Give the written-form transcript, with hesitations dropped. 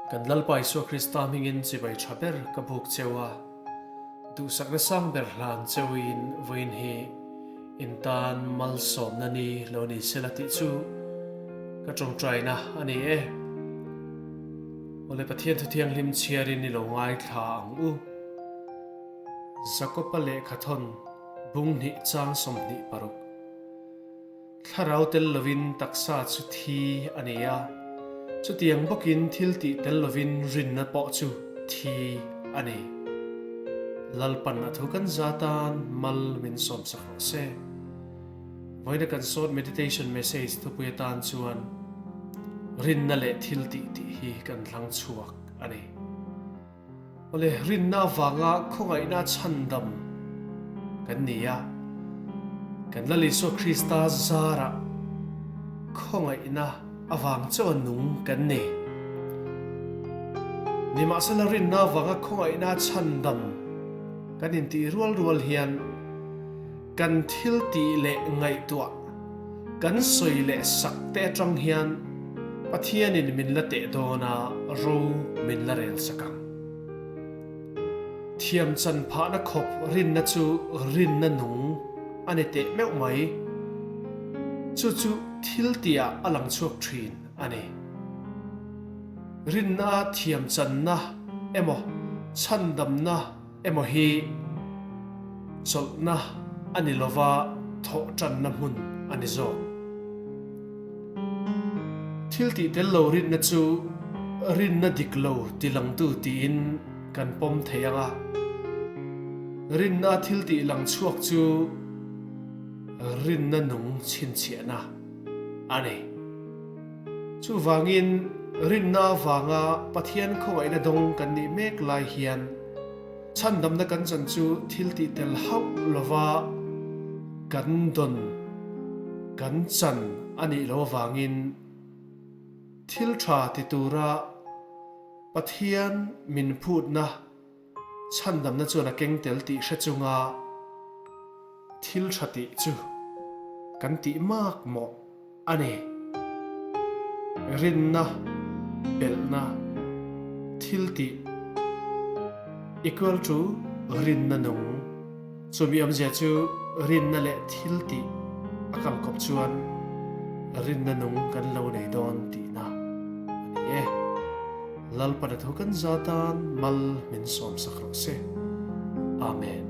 Kan Lalpa Isua Krista hmingin chibai tha ber ka buk cheu a, duhsakna sang ber hlan cheuin vawiin hi in tan malsawmna ni lo ni sela tih chu ka tawngtaina a ni e. Awle Pathian Thuthianghlim chhiarin i lo ngaithla ang u. Jakopa lehkhathawn bung hnih chang 26. Thlarau tel lovin taksa chu thi a ni a, chutiang bawkin thil tih tel lovin rinna pawh chu thi a ni. Lalpan a thu kan za tan mal min sawmsak rawh se. Vawiina kan sawt meditation message thupui atan chuan rinna leh thil tih tih hi kan thlang chhuak a ni. Awle, rinna avanga khawngaihna chhandam kan ni a, kan Lal Isua Krista zarah khawngaihna avang chauha nung kan ni. Nimahsela rinna avanga khawngaihna chhandam kan intih rual rual hian kan thil tih leh ngaihtuah, kan sawi leh sak te atang hian Pathianin min la teh dawn a, ro min la rel sak ang. Thiam chan phahna khawp rinna chu rinna nung a ni teh meuh mai. Chu chu thil tihah a lang chhuak thin a ni. Rinna thiam channa emaw chhandamna Emaw hi chawlhna a ni lova thawh tanna hmun a ni zawk. Thil tih tel lo rinna chu rinna dik lo ti langtu tiin kan pawm thei ang a. Rinna thil tih lang chhuak chu rinna nung chhinchhiahna a ni. Chuvangin rinna avanga Pathian khawngaihna dawng kan nih mek lai hian chhandamna kan chan chu thil tih tel hauh lova kan dawn kan chan a nih loh avangin thil tha ti tura Pathian min phutna Chhandamna chuan a keng tel tih hre chunga thil tha tih chu kan tih mak mawh a ni. Rinna, belhna, thil tih equal to rinna nung. Chumi awmzia chu rinna leh thil tih a kalkawp chuan rinna nung kan lo nei dawn tihna a ni e. Lalpana thu kan za tan mal min sawmsak rawh se. Amen.